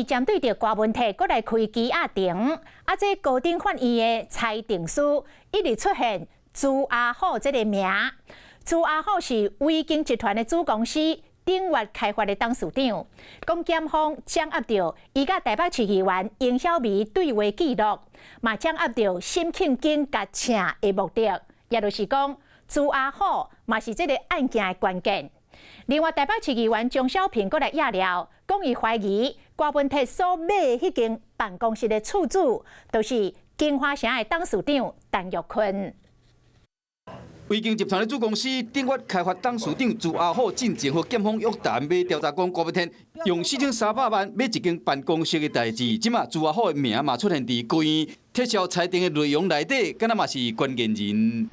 針對著郭文鐵閣來開羈押庭，啊，這高等法院的裁定書一直出現朱阿虎這個名。朱阿虎是維京集團的子公司鼎越開發的董事長，講檢方掌握著伊佮台北市議員應曉薇對話記錄，嘛掌握著沈慶京共請的目的，也就是講朱阿虎嘛是這個案件的關鍵。另外，台北市議員鍾小平閣來掖料，講伊懷疑郭文鐵所買的彼間辦公室的厝主，就是京華城的董事長陳玉坤。維京集團的子公司鼎越開發董事長朱阿虎進前予檢方約談，欲調查講郭文鐵用4300萬買一間辦公室的代誌，這馬朱阿虎的名嘛出現佇高院撤銷裁定的內容內底，敢若嘛是關鍵人。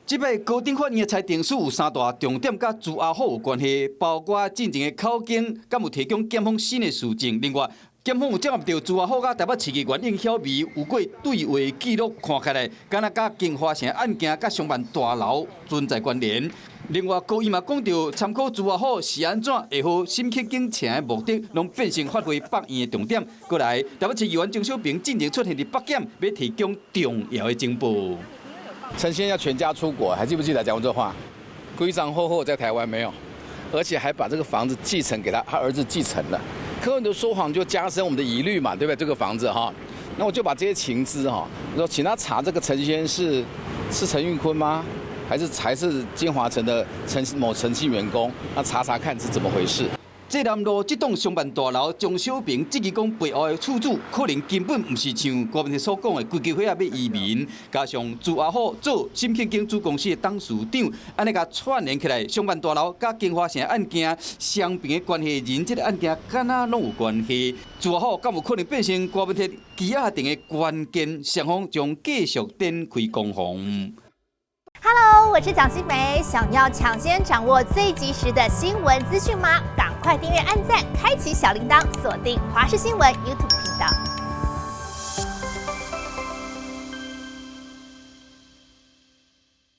這擺高等法院的裁定書有三大重點，佮朱阿虎有關係，包括進前的口供，敢有提供檢方新的事證。另外，檢方有掌握著朱阿虎佮台北市議員應曉薇有過對話記錄，看起來敢若佮京華城案件佮商辦大樓存在關聯。另外，高院嘛講著參考朱阿虎是按怎會予沈慶京請的目的，攏變成發揮北院的重點。過來，台北市議員鍾小平進前出現佇北檢，欲提供重要的情報。陳先要全家出國，還記不記得講過這話？規帳戶戶在台灣沒有，而且還把這個房子繼承給他，他兒子繼承了。柯文哲說謊就加深我們的疑慮嘛，對不對？這個房子哈，那我就把這些情資哈，說請他查這個陳先是陳玉坤嗎？還是京華城的陳某陳姓員工？那查查看是怎麼回事。濟南路這棟商辦大樓，鍾小平質疑講背後的厝主可能根本毋是像郭文鐵所講的規家伙仔欲移民，加上朱阿虎做沈慶京子公司的董事長，按呢共串聯起來，商辦大樓佮京華城案件雙邊的關係人，這个案件敢若攏有關係。朱阿虎敢有可能變成郭文鐵羈押庭的關鍵？雙方將繼續展開攻防。 Hello，我是蔣新梅，想要搶先掌握最及時的新聞資訊嗎？趕快訂閱、按讚、開啟小鈴鐺，鎖定華視新聞 YouTube 頻道。